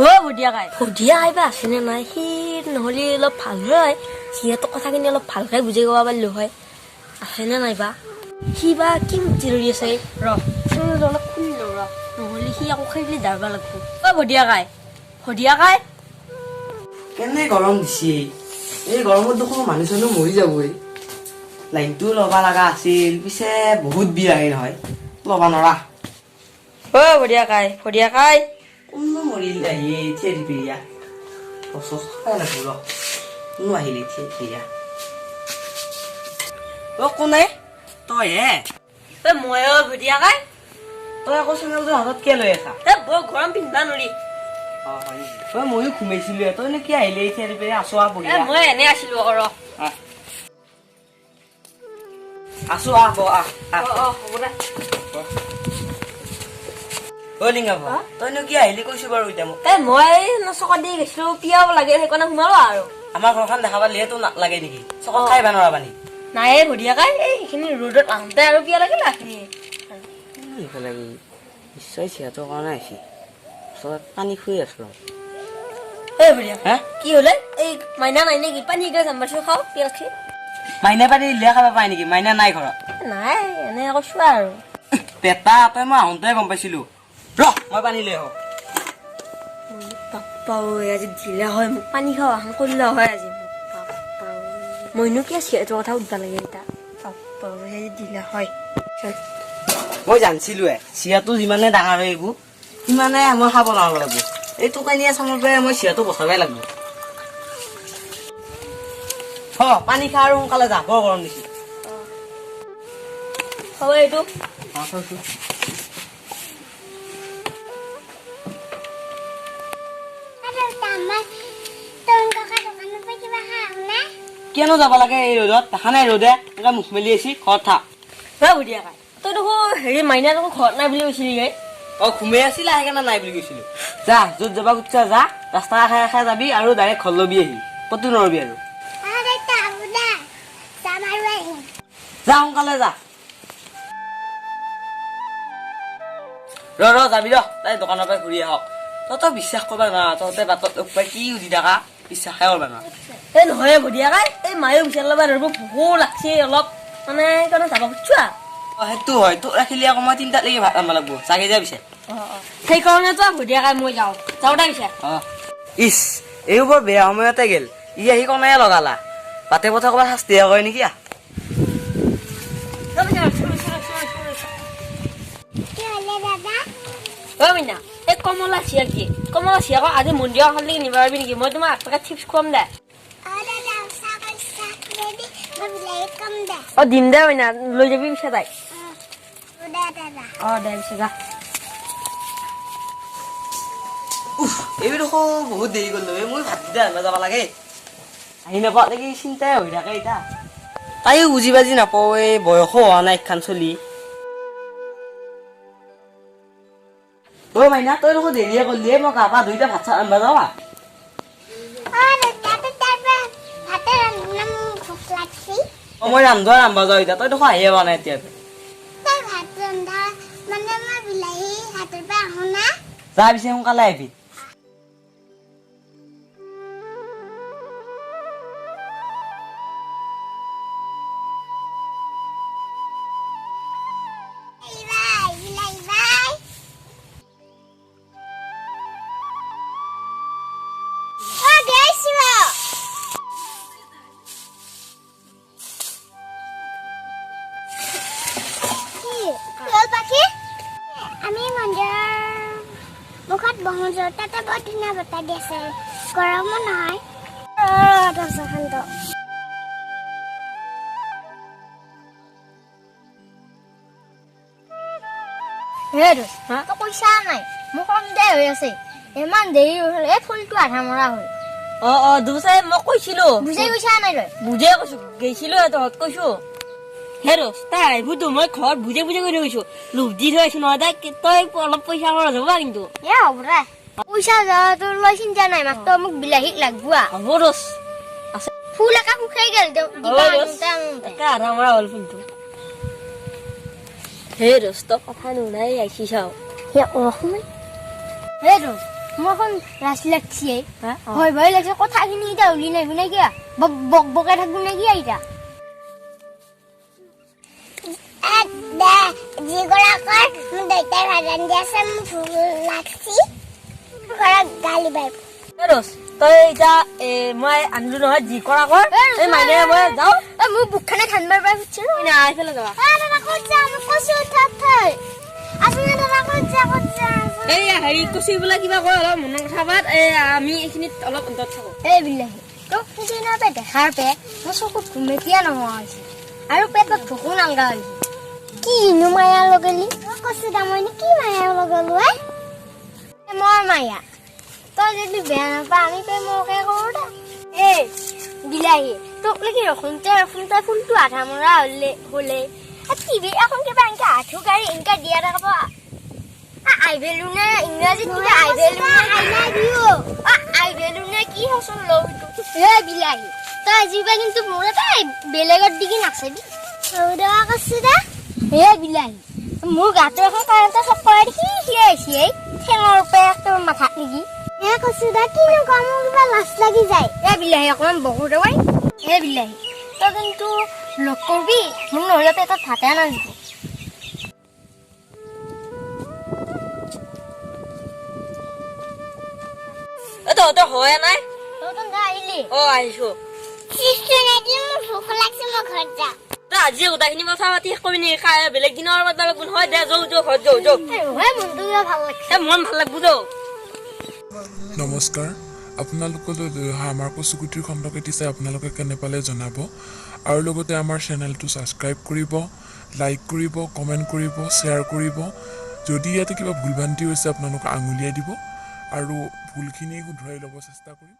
অ ভদিয়া কাই, ভদিয়া কাই বা আছেনে নাই? সি নহ'লে অলপ ভাল হয়, যিহেতু কথাখিনি অলপ ভালকে বুজাই ক'ব পাৰিলো হয়। আছেনে নাই বা সি বা কি মুক্তি ধৰি আছে? ৰ অলপ খুলি লওঁ, ৰ, নহ'লে সি আকৌ খেলি দাৰবা লাগব। অ ভদিয়া কাই, ভদিয়া কাই, কেনে গৰম দিছে! এই গৰমত দেখোন মানুহ চানুহ মৰি যাবই। লাইনটো ল'বা লগা আছিল, পিছে বহুত বিৰ আহে নহয়, ল'বা নৰা। অ ভদিয়া কাই, ভদিয়া কাই, কোননো মৰিল আহি থিয়েৰি পিৰিয়া গছ খাই লাগব। ৰ, কোনো আহিলে থিয়েৰি পিৰিয়া। অ কোনে তই হে? এ মই অ ভদিয়া কাই। তই আকৌ চেনেলটো হাতত কিয় লৈ আছা? এ বৰ গৰম, পিন্ধবা নোৱাৰি। অ হয় নেকি? ঐ ময়ো ঘুমাইছিলো, তইনো কি আহিলে থিয়েৰি পিৰিয়া? আছো আহ, এ বঢ়িয়া। মই এনে আছিলো আকৌ, ৰ। আহ। আছো, আহ, বহ, আহ আহ। অ অ হ'ব দে। অ লিংগাভা, তইনো কি আহিলি কৈছো বাৰু এতিয়া মোক? এ মই চকত দি গৈছিলো, পিয়াও লাগে, সেইকাৰণে সোমালো আৰু। আমাৰ ঘৰখন দেখা পালিহে তোৰ লাগে নেকি? চকত খাই নোৱাৰা পানী? নাই এই ভদিয়া কাই, এই সেইখিনি ৰ'দত আহোঁতে আৰু পিয়া লাগিল সেইখিনি। এইফালে নিশ্চয় সিহঁতৰ কাৰণে আহিছে, ওচৰত পানী খুৱাই আছো ৰ। এই ভদিয়া। হে? কি হ'লে এই মাইনা নাই নেকি? পানী এগিলাচ আনবাচো, খাওঁ, পিয়া লাগছি। মাইনা পানী দিলে খাব পাই নেকি? মাইনা নাই ঘৰত। নাই, এনে আকৌ চোৱা আৰু। পেটা তই, মই আহোঁতে গম পাইছিলো। ৰ, মই পানী লৈ আহো। বাপ্পা ঐ, আজি দিলা হয় মোক পানী খাওঁ আহোঁ কৰিলা হয় আজি মোক। বাপ্পা ঐ, মইনো কিয় সিহঁতৰ কথা সুধবা লাগে এতিয়া? বাপ্পা ঐ, আজি দিলা হয়। মই জানছিলোৱে, চিয়াটো যিমানে ডাঙৰ হৈ আহিব সিমানে মই সাৱধান হ'ব লাগিব। এই টোকানিয়া চামৰ পৰা মই চিয়াটো বচাবই লাগিব। হ, পানী খা আৰু সোনকালে যা, বৰ গৰম দিছে। হ'ব এইটো। অ, থৈছো। কিয়নো যাব লাগে এই ৰ'দত? দেখা নাই ৰ'দে এনেকুৱা মুখ মেলি আহিছি? ঘৰত থাক। হে ভদিয়া কাই, তই দেখোন হেৰি মাইনা দেখোন ঘৰত নাই বুলি কৈছিলি গে। অ ঘুমাই আছিলা, সেইকাৰণে নাই বুলি কৈছিলো। যা, য'ত যাবা খুজিছা যা, ৰাস্তা কাষে কাষে যাবি আৰু ডাইৰেক্ট ঘৰ ল'বি আহি, ক'তো নৰবি আৰু। যা, সোনকালে যা। ৰ ৰ, যাবি ৰ, তাই দোকানৰ পৰা ঘূৰি আহক। তই বিশ্বাস কৰবা নোৱাৰা, তহঁতে বাটত লগ পাই কি সুধি থাকা, বিশ্বাসে কৰবা নোৱাৰা। এই নহয় ভদিয়া কাই, এই মায়েও বিচাৰ ল'বা ধৰিব, ভোকো লাগছে অলপ, মানে সেইকাৰণে যাব খুজিছো আৰু। অ সেইটো হয়, তোক ৰাখিলে আকৌ মই 3টাত লাগি ভাত ৰান্ধিব লাগব। চাগে যা পিছে। সেইকাৰণেতো ভদিয়া কাই মই যাওঁ, যাওঁ দে পিছে। অ ইচ, এইও বৰ বেয়া সময়তে গেল। ই আহি কনাই লগালা, বাটে পথে ক'ৰবাত শাস্তিহে কৰে নেকি? আহ। অ মিনা, এই কমলা চিয়াক দিয়ে, কমলা চিয়াক আজি মন্দিৰৰ কাষলৈকে নিব পাৰিবি নেকি? মই তোমাক 8 টকা চিপছ খুৱাম দে। অ দিম দে মিনা, লৈ যাবি পিছে তাই। অ দে পিছে যা। উফ, এই দেখোন বহুত দেৰি কৰিলো। এই মই ভাত কেইটা ৰান্ধিব যাব লাগে, আহি নাপাওঁ নেকি চিন্তাই হৈ থাকে এতিয়া। তাইও বুজি বাজি নাপাওঁ, এই বয়সো হোৱা নাই একখান চলি। অ মাইনা, তই দেখোন দেৰিয়ে কৰিলি, মই গা পা ধুই এতিয়া ভাত চাত ৰান্ধিব যাওঁ। অ মই ৰান্ধবা ৰান্ধিব যাওঁ এতিয়া, তই দেখোন আহিয়ে পোৱা নাই এতিয়া। যা পিছে, সোনকালে আহিবি। আমি মন্দিৰৰ মুখত বহো, তাতে বৰ ধুনীয়া বতাহ দি আছে, গৰমো নহয়। হে তই পইচা নাই, মোৰ সন্দেহ হৈ আছে, ইমান দেৰি হ'ল, এই ফুলটো আধা মৰা হ'ল। অ অ দুচাই মই কৈছিলো। বুজাই কৈছা নাই তই? বুজাই কৈছো, গৈছিলো তহঁত কৈছো। হে দোস্ত, তাই আহিবতো, মই ঘৰত বুজাই বুজাই কৈ থৈ গৈছো, লোভ দি থৈ আহিছো নহয় তাইক, তই অলপ পইচা খৰচ হ'ব কিন্তু। এ হ'ব দে, পইচা যোৱাটো লৈ চিন্তা নাই, মাত্ৰ মোক বিলাহীক লাগব। হ'ব দোস্ত, আছে। ফুল একা শুকাই গ'ল, দিবা আনোতে আনোতে। একে আধা মৰা হ'ল ফুলটো। হে দোস্ত, কথা নুশুনাই আহিছি চাওঁ। হে দোস্ত, মোৰ এখন লাজ লাগছে, ভয় ভয় লাগছে। কথাখিনি এতিয়া উলি নাহিব নে কিয়া, বক বকাই থাকব নে কিয়া এতিয়া? যি কৰা কৰ, মোৰ দেউতাই ভাত ৰান্ধি আছে, মোৰ ভোক লাগছি, ঘৰত গালি পাৰিব। তই এতিয়া মই আনিলো নহয়, যি কৰা কৰ। এই মাইনে মই যাওঁ। মোৰ বুকখানে ঠাণ্ডাৰ পৰা ফুটছে। নাই এইফালে যাবা। এই হেৰি কচি বোলে কিবা কয়, অলপ মনৰ কথা পাত। এই আমি এইখিনিত অলপ অন্তত থাকো। এই বিলাহী, তোক সিদিনাতে দেখাৰ পে মোৰ চকুত ঘুমেটিয়া নোহোৱা হৈছে আৰু পেটত ভোকো নালগা হৈছে। কিনো মায়া লগালি কচু দামনি, কি মায়া লগালো? মোৰ মায়া, তই যদি বেয়া নাপা আমি প্ৰেমকে কৰো দে। এই বিলাহী, তোক লাগি ৰখোঁতে ৰখোঁতে ফুলটো আধা মৰা হলে হলে টিভি এখন কিবা এনেকে আঁঠু গাড়ী এনেকে দিয়া থাকিব। আই ভেলু নে ইংৰাজীত কিবা আই ভেলু নে I love you, I value নে কি হচোন লওঁ। এই বিলাহী, তই আজিৰ পৰা কিন্তু মোৰ এটা বেলেগৰ দিগি নাচাবি। কচু দা। এই বিলাহী, মোৰ গাটো এখন কাৰেণ্টে চক কৰাই দেখি সিয়াই আহিছে ঠেঙৰ পৰা তোৰ মাথাত নেকি? এ কচু দা, কিনো কওঁ, মোৰ কিবা লাজ লাগি যায়। এই বিলাহী, অকণমান বকো দেৱাই। এই বিলাহী, তই কিন্তু লগ কৰবি মোৰ, নহ'লে পেটত ভাতে নাযাব। তহঁতৰ হোৱা নাই? আহিলি? অ আহিছো। মোৰ ভোক লাগছে, মই ঘৰত যাওঁ। তই আজিয়ে গোটেইখিনি কথা পাতি শেষ কৰিবি নেকি? বেলেগ দিনৰ পাতবা লাগব নহয়। দে যৌ যৌ, ঘৰত যৌ যৌ। মনটো কিবা ভাল লাগছে। মন ভাল লাগব যৌ। নমস্কাৰ, আপোনালোকলৈ লৈ অহা আমাৰ কচুগুটিৰ খণ্ডকেইটি চাই আপোনালোকে কেনে পালে জনাব, আৰু লগতে আমাৰ চেনেলটো ছাবস্ক্ৰাইব কৰিব, লাইক কৰিব, কমেণ্ট কৰিব, শ্বেয়াৰ কৰিব। যদি ইয়াতে কিবা ভুল ভ্ৰান্তি হৈছে আপোনালোকে আঙুলিয়াই দিব আৰু ভুলখিনি শুধৰাই ল'ব চেষ্টা কৰিম।